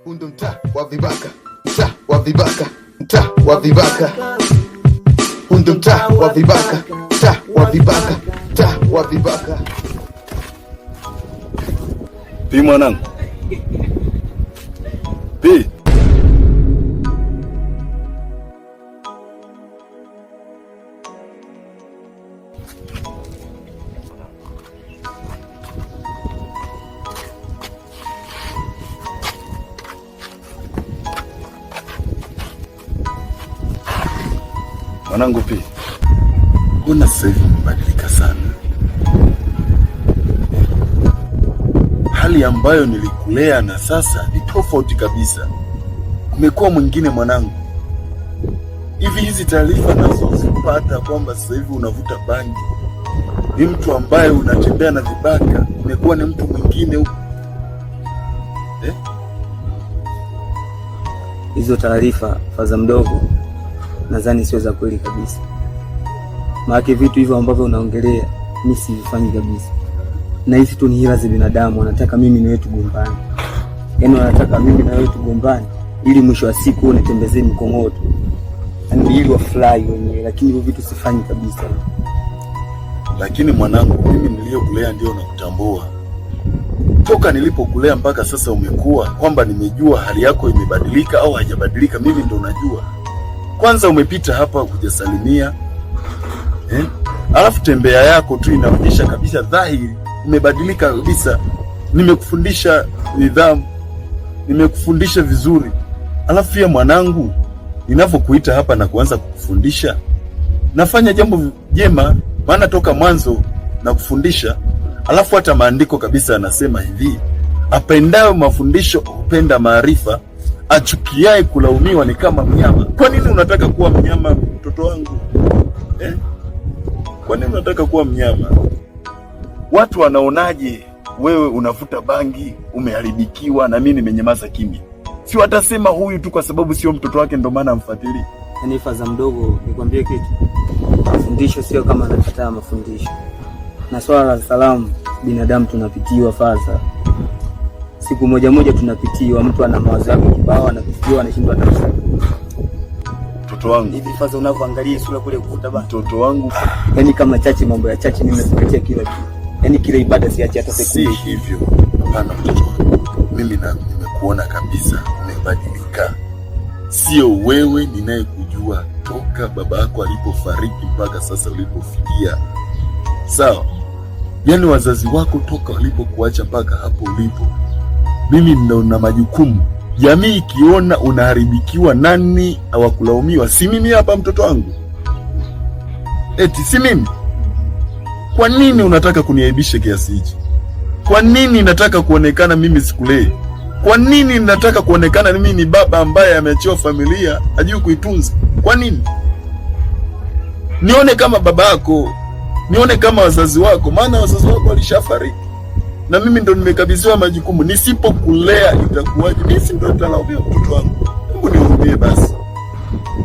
Huu mtaa wa vibaka, mtaa wa vibaka, mtaa wa vibaka. Huu mtaa wa vibaka, mtaa wa vibaka, mtaa wa vibaka. Pi mwanangu. Pi. Mwanangu Pi, mbona sasa hivi umebadilika sana? Hali ambayo nilikulea na sasa ni tofauti kabisa. Umekuwa mwingine mwanangu. Hivi hizi taarifa nazozipata kwamba sasa hivi unavuta bangi, ni mtu ambaye unatembea na vibaka, umekuwa ni mtu mwingine huko eh? Hizo taarifa faza mdogo, nadhani sio za kweli kabisa. Maana vitu hivyo ambavyo unaongelea mimi sivifanyi kabisa, na hizi tu ni hila za binadamu. Wanataka mimi na wewe tugombane, yaani wanataka mimi na wewe tugombane ili mwisho wa siku unitembezee mkongoto, yaani ili wafurahi wenyewe, lakini hivyo vitu sifanyi kabisa. Lakini mwanangu, mimi niliyokulea ndio nakutambua. Toka nilipokulea mpaka sasa umekuwa kwamba nimejua hali yako imebadilika au haijabadilika, mimi ndo najua. Kwanza umepita hapa hujasalimia eh? Alafu tembea yako tu inaonyesha kabisa dhahiri umebadilika kabisa. Nimekufundisha nidhamu, nimekufundisha vizuri. Alafu pia mwanangu, ninavyokuita hapa na kuanza kukufundisha, nafanya jambo jema, maana toka mwanzo nakufundisha. Alafu hata maandiko kabisa anasema hivi, apendayo mafundisho hupenda maarifa, achukiaye kulaumiwa ni kama mnyama. Kwa nini unataka kuwa mnyama, mtoto wangu eh? Kwa nini unataka kuwa mnyama? Watu wanaonaje wewe unavuta bangi, umeharibikiwa, na mimi nimenyamaza kimya? Si watasema huyu tu kwa sababu sio mtoto wake ndo maana amfuatilii. Yaani faza mdogo, nikwambie kitu, mafundisho sio kama anakataa mafundisho, na swala la salamu, binadamu tunapitiwa faza, siku moja moja tunapitiwa. Mtu ana mawazo yake kibao, anapitiwa, anashindwa hata kusema. Mtoto wangu Hivi faza, unavyoangalia sura kule kuvuta bangi, mtoto wangu, yaani kama chachi, mambo ya chachi, mimi nazingatia kila kitu, yaani kila ibada siachi hata si sekunde. hivyo. Hapana mtoto wangu, mimi na nimekuona kabisa umebadilika. Sio wewe ninayekujua toka baba yako alipofariki mpaka sasa ulipofikia. Sawa? Yaani wazazi wako toka walipokuacha mpaka hapo ulipo, mimi ndo na majukumu. Jamii ikiona unaharibikiwa, nani hawakulaumiwa? Si mimi hapa mtoto wangu? Eti si mimi? Kwa nini unataka kuniaibisha kiasi hichi? Kwa nini nataka kuonekana mimi sikulei? Kwa nini nataka kuonekana mimi ni baba ambaye ameachiwa familia hajui kuitunza? Kwa nini nione kama baba yako, nione kama wazazi wako? Maana wazazi wako walishafariki na mimi ndo nimekabidhiwa majukumu. Nisipokulea itakuwaje? Mimi si ndo nitalaumiwa mtoto wangu? Hebu nihurumie basi.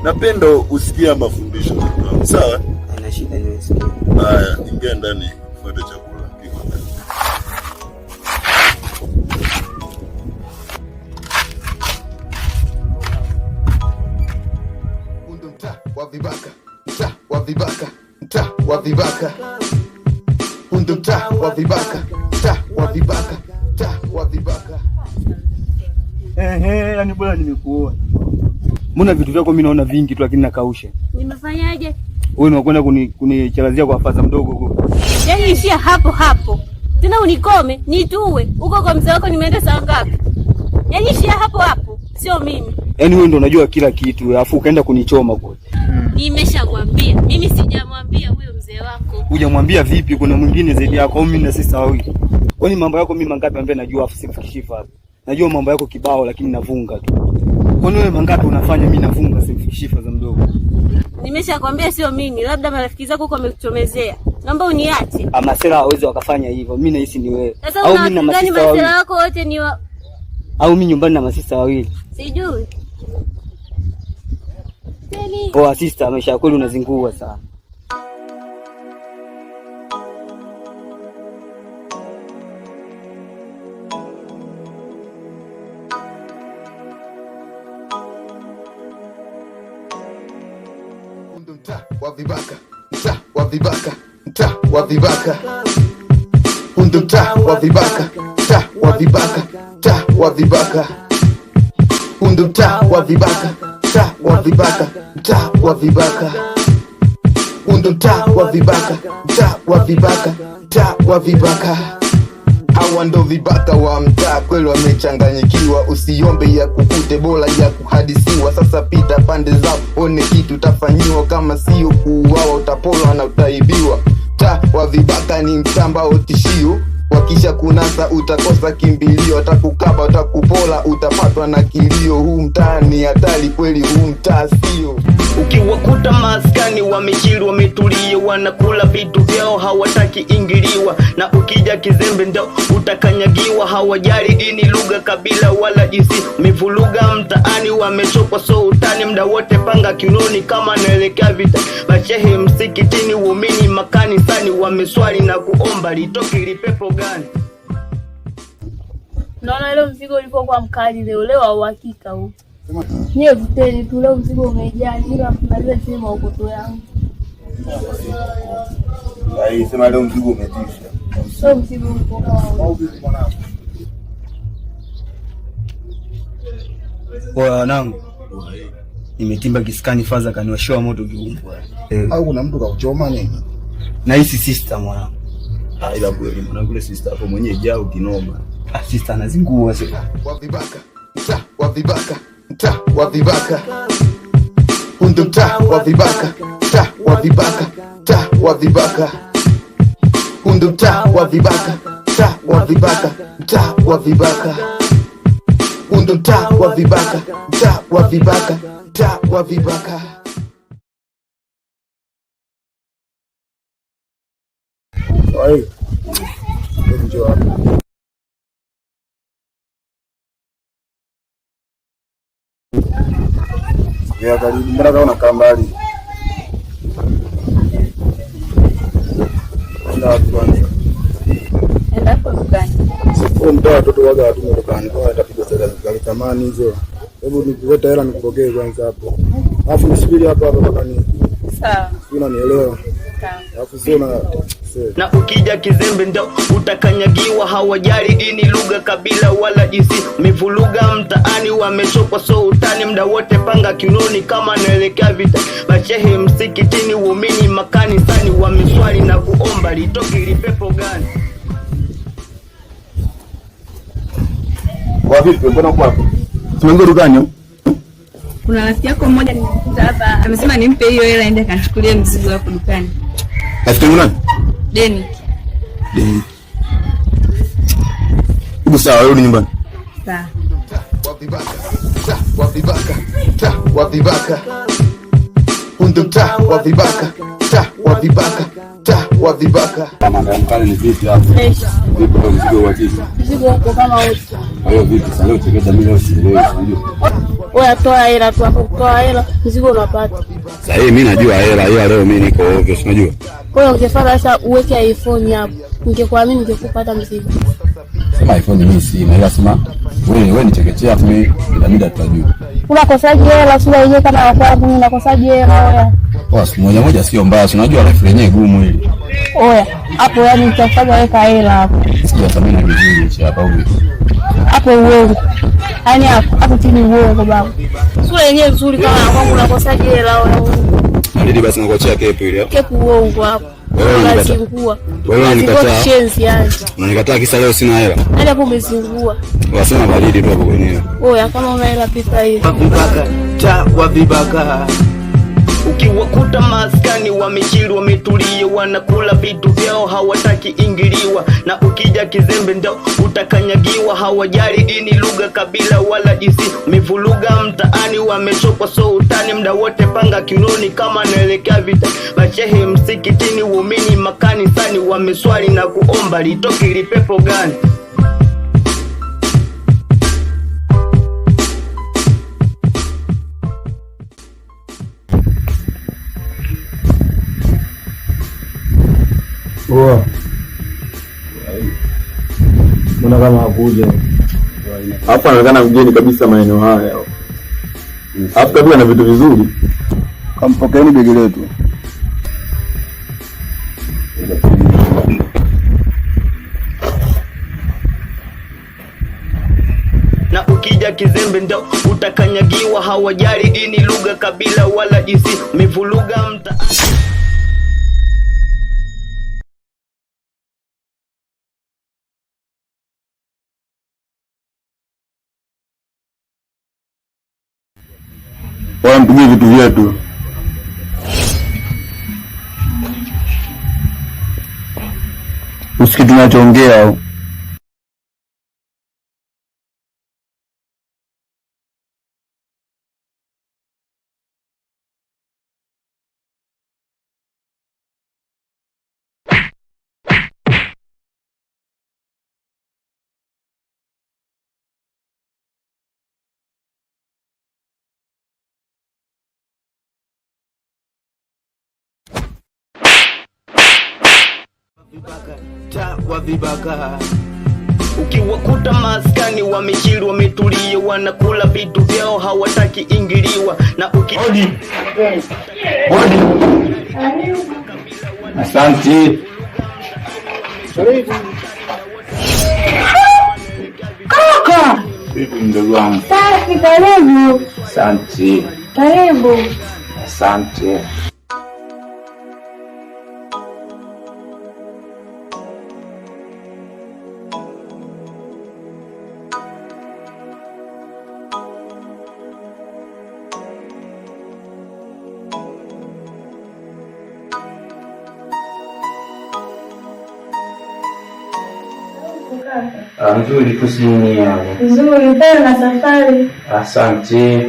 Napenda usikia mafundisho mtoto wangu, sawa? Haina shida, nimesikia. Haya, ingia ndani, fuate chakula kiko ndani. Huu mtaa wa vibaka, mtaa wa vibaka, mtaa wa vibaka. Huu mtaa wa vibaka, mtaa wa vibaka, mtaa wa vibaka. Ehe, yani bora nimekuona. Mbona vitu vyako mimi naona vingi tu lakini nakausha. Nimefanyaje? Wewe unakwenda kunicharazia kwa faza mdogo huko. Yaani ishia hapo hapo tena unikome nituwe huko kwa mzee wako. Nimeenda saa ngapi? Yaani ishia hapo hapo, sio mimi. Yaani wewe ndo unajua kila kitu, alafu ukaenda kunichoma kule. Nimeshakwambia mimi sijamwambia huyo mzee wako. Hujamwambia vipi? Kuna mwingine zaidi yako au mimi na sisi wawili? Kwani mambo yako mimi mangapi ambaye najua afu simfikishi faza? Najua mambo yako kibao lakini navunga tu. Kwani wewe mangapi unafanya mimi navunga simfikishi faza mdogo? Nimeshakwambia sio mimi, labda marafiki zako huko wamekuchomezea. Naomba uniache. Masela hawezi wakafanya hivyo. Mimi nahisi ni wewe. Sasa Au mimi na una gani masista wawili. masela wako wote ni wa... Au mimi nyumbani na masista wawili. Sijui. Teni. Poa sister, maisha kweli unazingua sana. Mtaa wa vibaka, mtaa wa vibaka, mtaa wa vibaka. Huu ndo mtaa wa vibaka, mtaa wa vibaka, mtaa wa vibaka. Huu ndo mtaa wa vibaka, mtaa wa vibaka, mtaa wa vibaka. Huu ndo mtaa wa vibaka, mtaa wa vibaka, mtaa wa vibaka. Hawa ndo vibaka wa mtaa, kweli wamechanganyikiwa. Usiombe ya kukute, bora ya kuhadisiwa. Sasa pita pande zao, one kitu utafanyiwa. Kama sio kuuawa, utapolwa na utaibiwa. Mtaa wa vibaka ni mtaa ambao tishio, wakisha kunasa utakosa kimbilio, watakukaba, watakupola, utapatwa na kilio. Huu mtaa ni hatari kweli, huu mtaa sio. Ukiwakuta maskani wamechili, wametulia, wanakula vitu vyao, hawataki ingiliwa, na ukija kizembe ndo utakanyagiwa. Hawajali dini, lugha, kabila wala jinsi, mivuruga mtaani, wamechokwa so utani, mda wote panga kiunoni kama naelekea vita. Mashehe msikitini, waumini makanisani, wameswali na kuomba litoke lipepo gani? Naona leo mzigo ulivyokuwa mkali leo, leo wa uhakika huu. Nyie vuteni tu, leo mzigo umejaa, ila maliza chini maokoto yangu. Sema leo mzigo umetisha. Leo mzigo uko kama ule. Oya wanangu, nimetimba kiskani, faza kaniwashoa moto kiumbwa. Au kuna mtu kauchoma nini? Na hisi sister mwanangu. Ah, ila kweli mwanangu yule sister hapo mwenyewe jao kinoma. Ah, sister anazingua sasa. Wa vibaka, mtaa wa vibaka, mtaa wa vibaka. Huu ndo mtaa wa vibaka, mtaa wa vibaka, mtaa wa vibaka. Huu ndo mtaa wa vibaka, mtaa wa vibaka, mtaa wa vibaka. Huu ndo mtaa wa vibaka, mtaa wa vibaka, mtaa wa vibaka. Oi. Hebu njoo hapa. Ya karibu, mbona kama unakaa mbali? Enda wapi kwanza? Enda hapo dukani. Huo mtaa watoto waga watumwe dukani, kwa watapigwa za thamani hizo. Hebu nikuleta hela nikupokee kwanza hapo. Alafu nisubiri hapa hapa mpaka ni. Sawa. Sio, unanielewa? Sawa. Alafu sio na Na ukija kizembe ndo utakanyagiwa. Hawajali dini, lugha, kabila wala jinsi, mivuruga mtaani, wamechokwa so utani, mda wote panga kiunoni kama naelekea vita. Mashehe msikitini, waumini makanisani, wameswali na kuomba litoke lipepo gani? Kwa vipi? Mbona uko hapo? Tumeingia dukani au? Kuna rafiki yako mmoja nimekuta hapa, amesema nimpe hiyo hela aende akanichukulie mzigo hapo dukani. Rafiki yangu nani? Deni. Deni. Hebu sawa, rudi nyumbani. Sawa. Wa vibaka, mtaa wa vibaka, mtaa wa vibaka. Huu ndo mtaa wa vibaka, mtaa wa vibaka, mtaa wa vibaka. Mkali ni vipi hapo? Fresh. Vipi kwa mzigo wa kisa? Mzigo uko kama wote. Kwa hiyo vipi sasa leo chekesha mimi leo sielewi sijui. Oya, toa hela tu hapo, toa hela, mzigo unapata. Sasa hii mimi najua hela, ila leo mimi niko ovyo, si unajua? Kwa hiyo ungefanya sasa uweke iPhone hapo. Ningekuamini ningekupata mzigo. Sema iPhone mimi sina, ila sema wewe ni chekechea afu mimi inabidi tutajua. Unakosaje hela? Sura yenyewe kama ya kwangu, mimi nakosaje hela? Oya. Poa, siku moja moja sio mbaya, si unajua life yenyewe gumu hili. Oya, hapo yani nitafanya weka hela hapo. Sijathamini vizuri hichi hapa au vipi? Hapo uongo. Yaani hapo hapo chini uongo baba. Sura yenyewe nzuri kama ya kwangu, unakosaje hela? Oya. Inabidi basi nakuachia kepu ile. Kepu uongo hapo. Wewe unanikataa. Unazingua. Wewe unanikataa. Kishenzi yani. Unanikataa kisa leo sina hela. Yaani hapo umezingua. Wasema baridi tu hapo kwenyewe. Oya, kama una hela pita hivi. Mpaka mtaa wa vibaka. Ukiwakuta maskani wamechili, wametulia, wanakula vitu vyao, hawataki ingiliwa, na ukija kizembe ndo utakanyagiwa. Hawajali dini, lugha, kabila wala jinsi, mivuruga mtaani, wamechokwa so utani, mda wote panga kiunoni kama naelekea vita. Mashehe msikitini, waumini makanisani, wameswali na kuomba litoke lipepo gani? Poa. Mbona kama hakuja? Alafu anaonekana mgeni kabisa maeneo haya. Alafu kabisa na vitu vizuri. Kampokeeni begi letu. Na ukija kizembe ndo utakanyagiwa. Hawajali dini, lugha, kabila wala jinsi, mivuruga mta Wala mpigie vitu vyetu. Usikie tunachoongea au? Wa vibaka ukiwakuta maskani wamechili wametulia, wanakula vitu vyao hawataki ingiliwa na uki... Hodi. Hodi. Asante. Kaka. Vipi mdogo wangu? Safi, karibu. Asante. Karibu. Asante. Nzuri tu sijui hapo. Nzuri, pole na safari. Asante.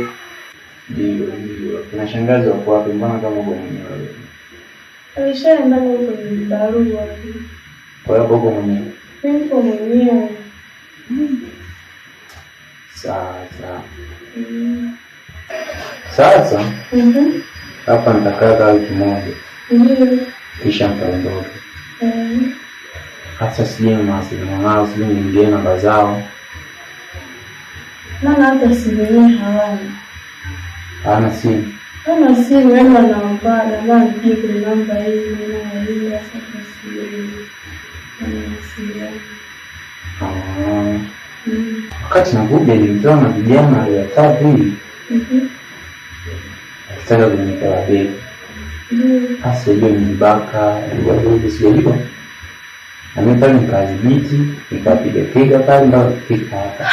Ndio, ndio. Kuna shangazi wako wapi? Mbona kama uko mwenyewe? Alishaenda huko kwenye barua. Kwa hiyo uko mwenyewe? Mimi niko mwenyewe. Sawa sawa. Sasa hapa nitakaa kaa wiki moja. Ndio. Kisha nitaondoka. Hasa sijui mawasiliano nao, sijui niingie namba zao. Maana hata simu yenyewe hawana. Hawana simu. Hawana simu, yaani wanaombana, mara nipige kwenye namba hii, namba hii, sasa sijui. Wanawasiliana. Wakati nakuja nilikutana na vijana watatu hivi wakitaka kunitoa begi. Sasa sijajua ni vibaka, sijajua sijajua. Na mimi pale nikadhibiti, nikapiga piga pale mpaka kufika hapa.